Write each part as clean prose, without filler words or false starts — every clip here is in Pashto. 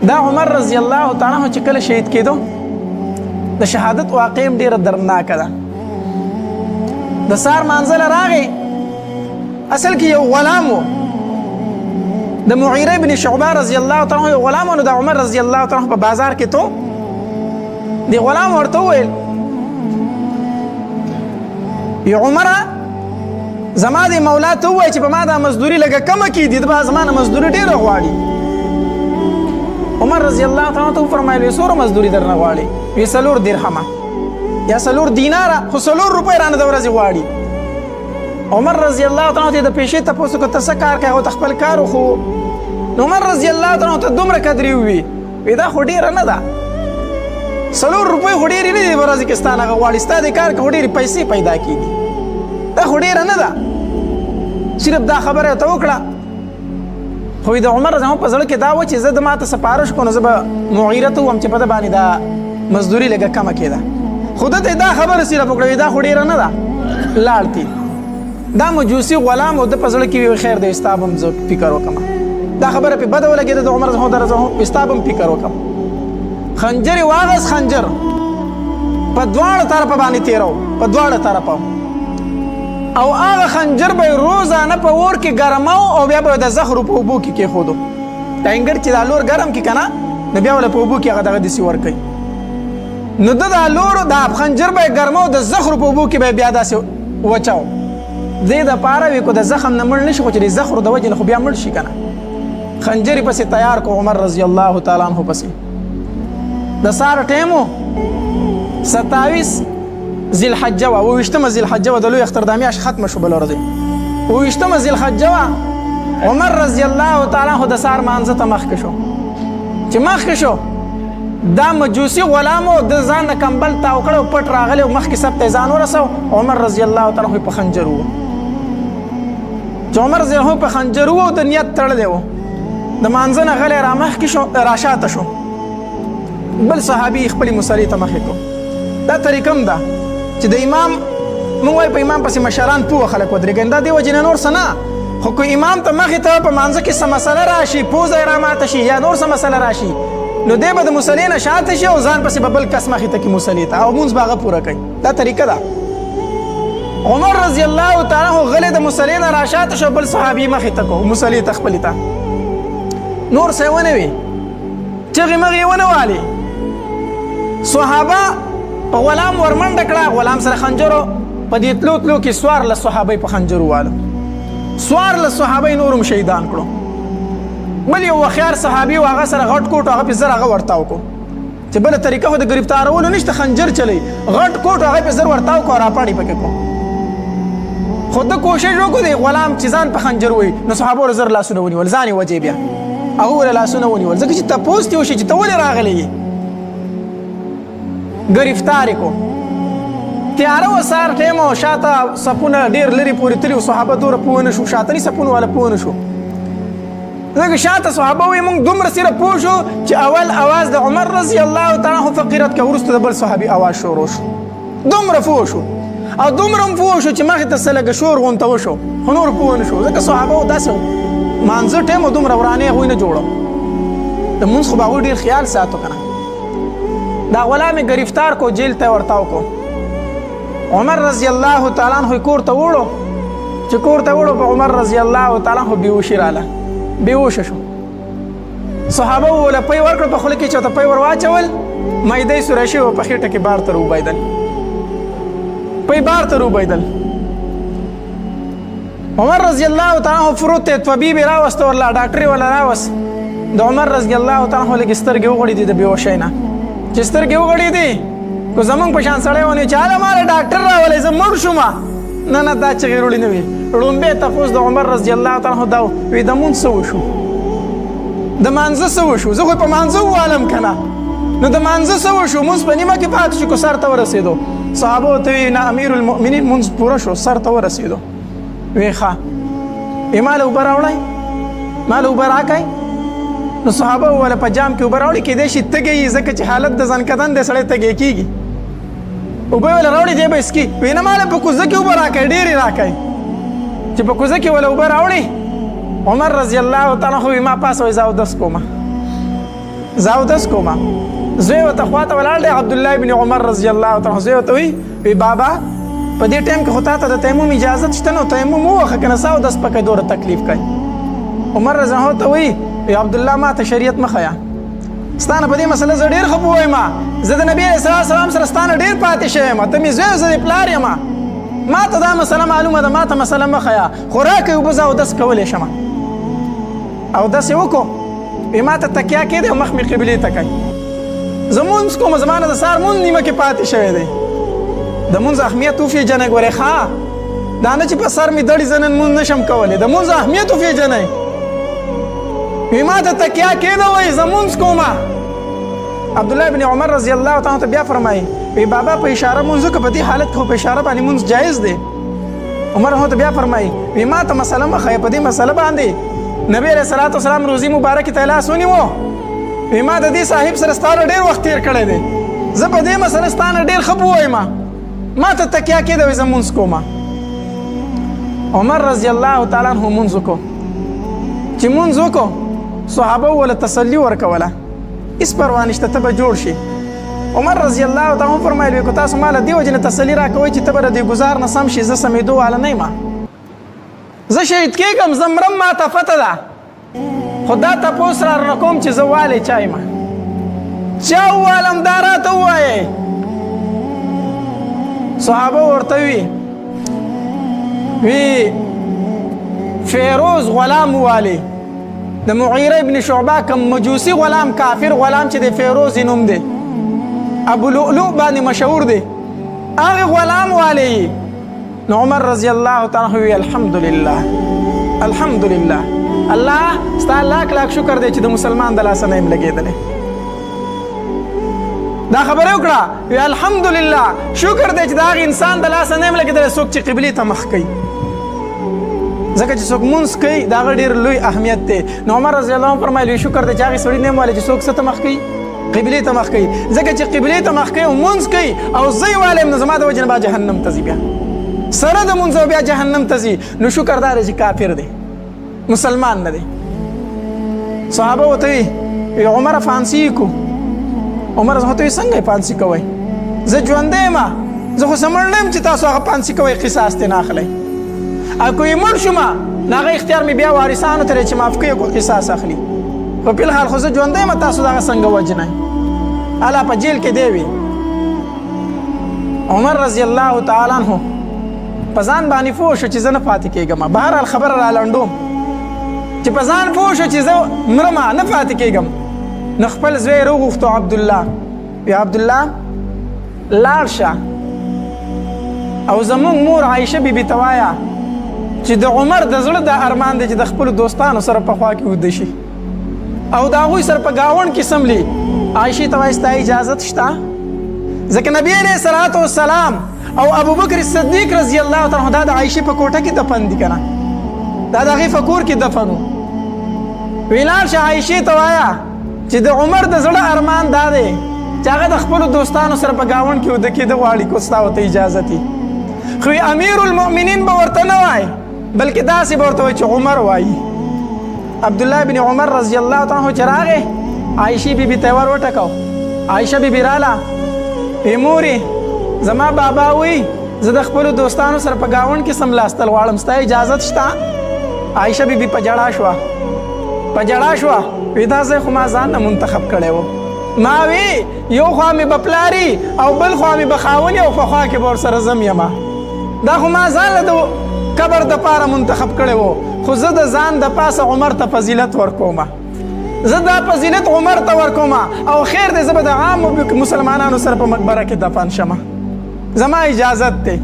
دا عمر رضی الله تعالی عنہ چې کله شهید کېدو، د شهادت واقع هم ډیره دردناکه ده. د سار منزل راغی، اصل کې یو غلام و، د مغیره ابن شعبه رضی الله تعالی عنہ یو غلام و. نو د عمر رضی الله تعالی عنہ په بازار کې ته دی غلام ورته وویل، یو عمره، زما د مولا ته ووایه چې په ما دا مزدوري لږه کمه کړي، د به زما نه مزدوري ډېره غواړي. عمر رضی الله تعالی ته وفرمایل، وی څومره مزدوري درنه غواړي؟ وی 4 درهمه یا 4 دیناره، خو 4 روپۍ رانه د ورځې غواړي. عمر رضی الله تعالی ته د پیشې تپوس وکړ، ته څه کار کوې؟ هغه ته خپل کار وښوو. نو عمر رضی الله تعالی ته دومره قدرې ووي، وی دا خو ډېره نه ده، 4 روپۍ خو ډېرې نه دي، ورځې کې ستا نه هغه غواړي، ستا د کار کې خو ډېرې پیسې پیدا کېږي، دا خو ډېره نه ده. صرف دا خبره یې ته وکړه. خو د عمر رضی الله په زړه کې دا و چې زه د ماته سفارش کوم، زه به مغیره ته وم چې په ده باندې دا مزدوري لږه کمه کېده، خو ده ته دا خبره صرف وکړه، دا خو ډېره نه ده، لاړ تي. دا مجوسي غلام او د په زړه کې وی خیر دی، ستا به هم زه فکر وکړم. دا خبره پې بده ولګېده د عمر رضی الله، ستا به هم فکر وکړم. خنجر یې واغست، خنجر په دواړو طرفه باندې تېرو، په دواړو طرفه، او هغه خنجر به روزانه په اور کې ګرماو او بیا به د زخرو په اوبو کې کېښودو. دا انګړ چې دا لور ګرم کې که نه، نو بیا وله په اوبو کې هغه دغه داسې ورکوي. نو ده دا لور دا خنجر به یې ګرماو، د زخرو په اوبو کې به یې بیا داسې وچاو، دې دپاره وي که د زخم نه مړ نه شي، خو چې د زخرو د وجې نه خو بیا مړ شي که نه. خنجر یې پسې تیار کو، عمر رضی الله تعالی عنه پسې. د سهار ټایم و، 27 ذي الحجه وه، 27مه ذي الحجه وه، د لوی اختر دا میاشت ختمه شو، بله ورځ 27مه ذي الحجه وه. عمر رضی الله تعالی عنه د سهار مانځه ته مخکې شو، چې مخکې شو دا مجوسي غلام و، د ځان نه کمبل تاو کړی او پټ راغلی او مخکې سب ته ځان ورسو. عمر رضی الله تعالی عنه په خنجر وو، چې عمر رضی الله په خنجر وو، د نیت تړلی و، د مانځه نه غلی را مخکې شو، راشاته شو. بل صحابي خپلې مصلې ته مخې کو. دا طریقه هم ده چې د امام، موږ وایو په امام پسې مشران پوه خلک ودرېږي، دا دې وجې نه نور څه نه، خو که امام ته مخې ته په مانځه کې څه مسله راشي، پوزه یې راماته شي یا نور څه مسله راشي، نو دی به د مصلې نه شاته شي او ځان پسې به بل کس مخې ته کړي مصلې ته، او مونځ به هغه پوره کوي. دا طریقه ده. عمر رضی الله تعالی عنه غلی د مصلې نه راشاته شو، بل صحابي مخې ته کو مصلې ته خپلې ته، نور څه ونه وي، چغې مغې ونه والي. صحابه په غلام ورمنډه کړه، غلام سره خنجرو، په دې تلو تلو کې 14 صحابه په خنجر والو، 14 صحابه نورم شهیدان کړو. بل یو هوښیار صحابي و، هغه سره غټ کوټ، هغه په زر هغه ورتاو کو، چې بله طریقه خو د ګرفتارولو نشته، خنجر چلی، غټ کوټ هغه په زر ورتاو کو، راپاړي پکې کو. خو ده کوشش وکړو دی غلام چې ځان په خنجر وي، نو صحابه ور زر لاسونه ونیول، ځان یې وجې، بیا هغه ور لاسونه ونیول، ځکه چې تپوس دې وشي چې ته ولې راغلی یې. ګرفتار کو. تیاره و، سهار ټایم او شاته سپونه ډېر لرې پورې تللي وو، صحابه دومره پوه نه شو، شاتني سپونو والا پوه نه شو، ځکه شاته صحابه وایي موږ دومره سره پوه شو چې اول اواز د عمر رضی الله تعالی عنه فقیرت که، وروسته د بل صحابي اواز شروع شو، دومره پوه شو او دومره هم پوه شو چې مخې ته څه لږه شور غونته وشو، خو نور پوه نه شو، ځکه صحابه داسې مانځه ټایم او دومره ورانې هغوی نه جوړو، د مونځ خو به هغوی ډېر خیال ساتو که نه. دا غلام یې ګرفتار کو، جیل ته ورتاو کو. عمر رضی الله تعالی عنه کور ته وړو، چې کور ته وړو په عمر رضی الله تعالی عنه بیهوشي راله، بیهوشه شو. صحابه وله پی ورکړ په خوله کې، چې ته پی ور واچول، میده یې سوری شوې وه، په خېټه کې بار ته روبیدل، پی بار ته روبیدل. عمر رضی الله تعالی عنه پروت دی، طبیب یې راوسته ورله، ډاکټر یې ورله راوست. د عمر رضی الله تعالی عنه لږې سترګې وغوړېدې د بېهوشۍ نه، چې سترګې وغوړېدې، که زمونږ په شان سړی ونه چې هله ماله ډاکټر راولئ زه مړ شوم، نه نه، دا چغې روړي نه وي. ړومبی تپوس د عمر رضی الله تعالی عنه دا وي، د مونځ څه وشو، د مانځه څه وشو، زه خو په مانځه ووالم که نه، نو د مانځه څه وشو، مونځ په نیمه کې پاتې شو که سر ته ورسېدو؟ صحابه ته وی، نه امیر المؤمنین، مونځ پوره شو، سر ته ورسېدو. وی ښه، وی مال اوبه راوړی، مال اوبه راکړئ. نو صحابه وله په جام کې اوبه راوړي، کېدای شي تږی یي، ځکه چې حالت د ځنکدن دی، سړی تږی کېږي. اوبه وله راوړي، دی به څکي. وی نه، ماله په کوزه کې اوبه راکړئ، ډېرې راکړئ. چې په کوزه کې وله اوبه راوړي، عمر رضی الله تعالی عنه وی ما پاڅه، وایي زه اودس کومه. زه اودس کوم. زوی ورته خواته ولاړ دی، عبدالله ابن عمر رضی الله تعالی زوی ورته وایي، وی بابا په دې ټایم کې خو تا ته د تیمم اجازت شته، نو تیمم ووهه که نه ستا اودس پکې دومره تکلیف کوي. عمر رضی الله ته وایي، وی عبدالله ما ته شریعت مه ښیه، ستا نه په دې مسله زه ډېر ښه پوه یم، زه د نبي علیه السلام سره ستا نه ډېر پاتې شوی یم، ته مې زوی او زه دې پلار یم، ما ته دا مسله معلومه ده، ما ته مسله مه ښیه، خو راکړئ اوبه، زه اودس کولی شم. اودس یې وکړو، وی ما ته تکیا کېدی او مخ مې قبلې ته کوي، زه مونځ کوم، زما نه د سهار مونځ نیمه کې پاتې شوی دی. د مونځ اهمیت وپېژنئ ګورئ، ښه دا نه چې په سر مې دړي زه نن مونځ نشم کولی، د مونځ اهمیت وپېژنئ. وی ما ته تکیا کېده، وایي زه مونځ کوم. عبدالله ابن عمر رضی الله تعالی ته بیا فرمایي، وی بابا په اشاره مونځ وکړه، په دې حالت کې خو په اشاره باندې مونځ جایز دی. عمر هم ته بیا فرمایي، وی ما ته مسله مه ښیه، په دې مسله باندې نبی علیه الصلاة والسلام روزي مبارکې ته لاس ونیو، وی ما د دې صاحب سره ستا نه ډېر وخت تېر کړی دی، زه په دې مسله ستا نه ډېر ښه پوه یم، ما ته تکیا کېده، وی زه مونځ کوم. عمر رضی الله تعالی عنه مونځ وکړو، چې مونځ وکړو صحابه وله تسلي ورکوله، هېڅ پروا نشته، ته به جوړ شي. عمر رضی الله تعالی عنه فرمایل، وی که تاسو ما له دې وجې نه تسلي راکوئ چې ته به د دې ګزار نه سم شي، زه سمېدو واله نه یم، زه شهید کېږم، زه مرم، ما ته پته ده، خو دا تپوس را نه کوم چې زه والې چا یم، چا ووالم دا راته ووایئ. صحابه ورته وی، وی فیروز غلام والي، د مغیره ابن شعبه کوم مجوسی غلام، کافر غلام چې د فیروز نوم دی، ابو لؤلؤ باندې مشهور دی، هغه غلام والی. نو عمر رضی الله تعالی عنہ وی الحمدلله الحمدلله، الله ستا لاک لاک شکر دی چې د مسلمان د لاسه نه یم لګېدلی. دا خبره وکړه، وی الحمدلله شکر دی چې د هغه انسان د لاسه نه یم لګېدلی څوک چې قبلې ته مخ کوي، ځکه چې څوک مونځ کوي د هغه ډېر لوی اهمیت دی. نو عمر رضی الله عنه فرمایل، وی شکر دی چې هغې سړي نه یم والی چې څوک څه ته مخ کوي، قبلې ته مخ کوي، ځکه چې قبلې ته مخ کوي او مونځ کوي او زه یې والی یم، نو زما د وجې نه به جهنم ته ځي، بیا سره د مونځ او بیا جهنم ته ځي، نو شکر دا دی چې کافر دی، مسلمان نه دی. صحابه ورته وی عمر فانسي کو، عمر زه ته څنګه فانسي کوئ، زه ژوندی یم، زه خو څه مړ نه یم چې تاسو هغه فانسي کوئ، قصاص ترې نه اخلئ، او که یې مړ شوم نو هغه اختیار مې بیا وارثانو ته دی چې معاف کوي کو قصاص اخلي، خو په الحال خو زه ژوندی یم، تاسو دغه څنګه وژنئ، الا په جیل کې دی وي. عمر رضی الله تعالی عنہ په ځان باندې پوه شو چې زه نه پاتې کېږم، بهرحال خبره را لنډوم، چې په ځان پوه شو چې زه مرمه نه پاتې کېږم، نو خپل زوی یې راوغوښتو عبدالله، وی عبدالله لاړ شه او زموږ مور عایشه بیبي ته وایه چې د عمر د زړه دا ارمان دی چې د خپلو دوستانو سره په خوا کې ویده شي او د هغوی سره په ګاونډ کې سملي. عایشې ته وایه ستا اجازت شته، ځکه نبی علیه الصلاة والسلام او ابوبکر صدیق رضی الله تعالی عنہ دا د عایشې په کوټه کې دفن دي که نه، دا د هغې په کور کې دفن و. وی لاړ شه عایشې ته وایه چې د عمر د زړه ارمان دا دی چې هغه د خپلو دوستانو سره په ګاونډ کې ویده کېده غواړي، که ستا ورته اجازه وي. خو امیر المؤمنین به ورته نه وایي، بلکې داسې به ورته وایي چې عمر وایي. عبدالله بن عمر رضی الله تعالی عنہ چې راغی عایشې بیبي ته یې ور وټکاو، عایشه بیبي راله، وی مورې زما بابا وایي زه د خپلو دوستانو سره په ګاونډ کې سملاستل غواړم، ستا اجازت شته؟ عایشه بیبي په ژړا شوه، په ژړا شوه، وی دا ځای خو ما ځان نه منتخب کړی و، ما وی یو خوا مې به پلاري او بل خوا مې به خاوني او په خوا کې به ورسره ځم یمه، دا خو ما ځان له د قبر دپاره منتخب کړی و، خو زه د ځان د پاسه عمر ته فضیلت ورکوم، زه دا فضیلت عمر ته ورکوم او خیر دی زه به د عامو مسلمانانو سره په مقبره کې دفن شم، زما اجازت دی.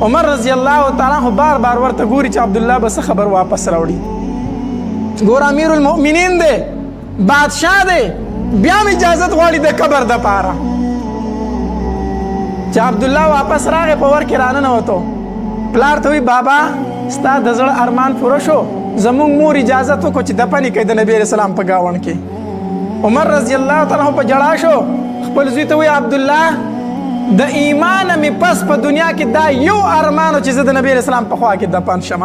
عمر رضی الله تعالی عنہ بار بار ورته ګوري چې عبدالله به څه خبر واپس راوړي. ګور امیر المؤمنین دی، بادشاه دی، بیا هم اجازت غواړي د قبر دپاره. چې عبدالله واپس راغی په ور کې راننوتو، پلار ته وایي بابا ستا د زړه ارمان پوره شو، زموږ مور اجازت وکړو چې دفن یې کړئ د نبي علیه السلام په ګاونډ کې. عمر رضی الله تعالی عنہ په ژړا شو، خپل زوی ته وایي عبدالله د ایمان مې پس په دنیا کې دا یو ارمان و چې زه د نبي علیه السلام په خوا کې دفن شم.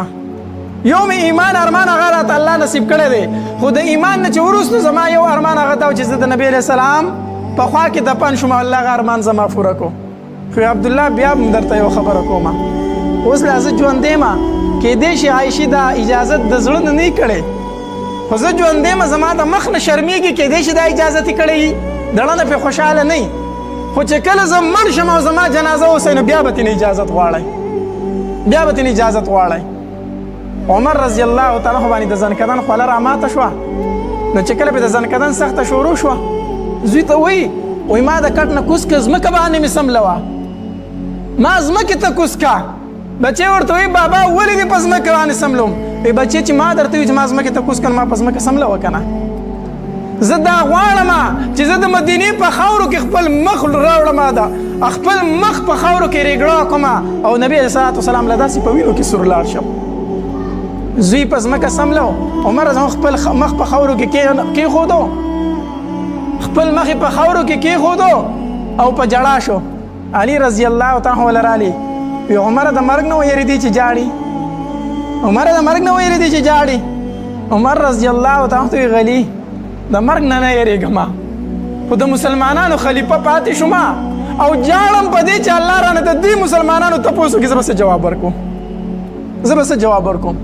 یو مې ایمان ارمان هغه راته الله نصیب کړی دی، خو د ایمان نه چې وروسته زما یو ارمان هغه دا و چې زه د نبی علیه السلام په خوا کې دفن شوم، الله هغه ارمان زما پوره کړو. خو عبدالله بیا هم درته یو خبره کوم، اوس لا زه ژوندی یم، کیدای شي عایشې دا اجازت د زړه نه نه کړی، خو زه ژوندی یم، زما د مخ نه شرمېږي، کیدای شي دا اجازت یې کړی وي، د زړه نه پرې خوشحاله نه وي، خو چې کله زه مړ شم او زما جنازه وسي نو بیا به ترې اجازت غواړی، بیا به ترې اجازت غواړی. عمر رضی الله تعالی عنه باندې د ځنکدن خوله راماته شوه، نو چې کله پرې د ځنکدن سخته شروع شوه، زوی ته وایي، وایي ما د کټ نه کوز که، ځمکه باندې مې سملوه، ما ځمکې ته کوز که. بچی ورته وایي بابا ولې دې په ځمکه باندې سملوم؟ وایي بچی چې ما درته وایي چې ما ځمکې ته کوز که، نو ما په ځمکه سملوه که نه. زه دا غواړم چې زه د مدینې په خاورو کې خپل مخ راوړم، دا خپل مخ په خاورو کې ریګړا کوم او نبی علیه الصلاة والسلام له داسې په وینو کې سور لاړ شم. زوی په ځمکه سملو، عمر رضی خپل مخ په خاورو کې کېښودو، خپل مخ په خاورو کې کېښودو او په جړا شو. علی رضی الله تعالی عنه ولرالی، وی عمر د مرګ نه ویریدي چې جاړي، عمر د مرګ نه ویریدي چې جاړي. عمر رضی الله تعالی عنه غلی، د مرګ نه نه یریږم، خو د مسلمانانو خلیفه پاتې شوم او جاړم په دې چې الله رانه د دې مسلمانانو تپوس وکړي، زه به څه جواب ورکوم، زه به څه جواب ورکوم.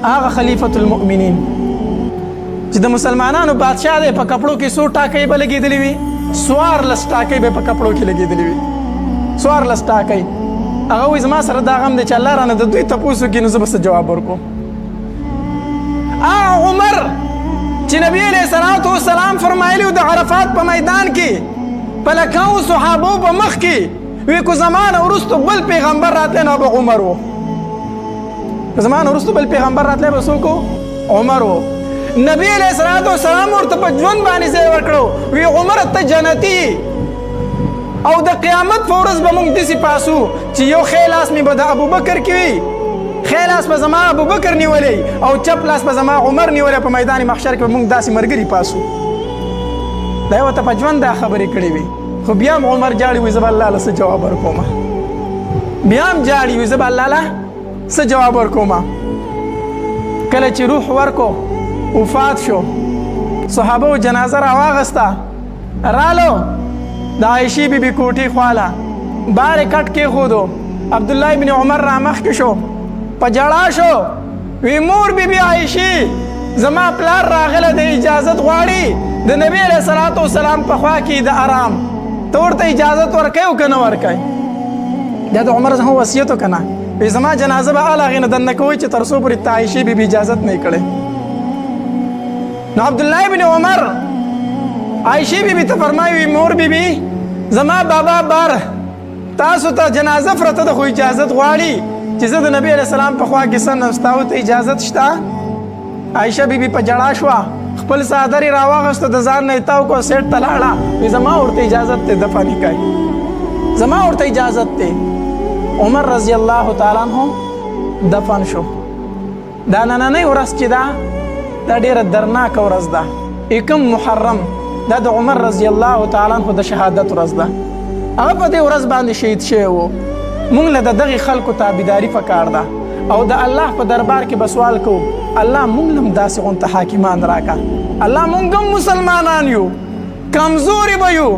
هغه خلیفة المؤمنین چې د مسلمانانو بادشاه دی، په کپړو کې څو ټاکۍ به لګېدلې وي؟ 14 ټاکۍ به په کپړو کې لګېدلې وي، 14 ټاکۍ. هغه وایي زما سره دا غم دی چې الله رانه د دوی تپوس وکړي، نو زه به څه جواب ورکوم. هغه عمر چې نبی علیه الصلاة والسلام فرمایلی د عرفات په میدان کې په لکهو صحابو په مخ کې، وی کو زمانه وروسته بل پیغمبر راتلی نو به عمر و، زمانه وروسته بل پیغمبر راتلی به څوک و؟ عمر و. نبی علیه الصلاة والسلام ورته په ژوند باندې ځای ورکړو، وی عمر ته جنتي او د قیامت په ورځ به موږ داسې پاسو چې یو ښی لاس مې به د ابوبکر کې وي، ښی لاس به زما ابوبکر نیولی او چپ لاس به زما عمر نیولی، په میدان محشر کې به موږ داسې ملګري پاسو. دا یې ورته په ژوند دا خبرې کړې وي، خو بیا هم عمر جاړي، وایي زه به الله له څه جواب ورکوم، بیا هم جاړي، وایي زه به الله له څه جواب ورکوم. کله چې روح ورکو وفات شو، صحابه و جنازه راواغسته، رالو د عایشې بي بي کوټې خواله، بار یې کټ کېښودو. عبدالله ابن عمر رامخکې شو، په ژړا شو، وی مور بي بي عایشې زما پلار راغلی دی، اجازت غواړي د نبی علیه الصلاة والسلام په خوا کې د آرام، ته ورته اجازت ورکوې او که نه ورکوې؟ دا د عمر زما وصیت که نه؟ وی زما جنازه به هله هغې نه دننه کوئ چې تر څو پورې ته عایشې بي بي اجازت نه کړې. نو عبدالله ابن عمر عایشې بي بي ته فرمایي، وی مور بي بي زما بابا بار تاسو ته جنازه پرته ده، خو اجازت غواړي چې زه د نبی علیه السلام په خوا کې سم ستا ته اجازت شته؟ عایشه بي بي په ژړا شوه، خپل څادر یې راواغسته، د ځان نه یې تاو کړ، سیټ ته لاړه، وی زما ورته اجازت دی دفن یې کوي، زما ورته اجازت دی. عمر رضی الله تعالی عنه دفن شو. دا نننۍ ورځ چې ده، دا ډېره درناکه ورځ ده، 1 محرم، دا د عمر رضی الله تعالی عنه د شهادت ورځ ده. هغه په دې ورځ باندې شهید شوی و. موږ له د دغې خلکو تابعداري پکار ده او د الله په دربار کې به سوال کوو، الله موږ له هم داسې غونته حاکمان راکړه، الله موږ هم مسلمانان یو، کمزوري به یو،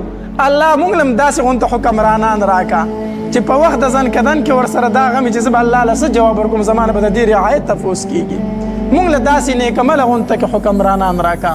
الله موږ له هم داسې غونته حکمرانان راکړه چې په وخت د ځنکدن کې ورسره دا غم چې زه به الله له څه جواب ورکوم، زما نه به د دې رعایت تپوس کېږي. موږ له داسې نیکمله غونته کې حکمرانان راکړه.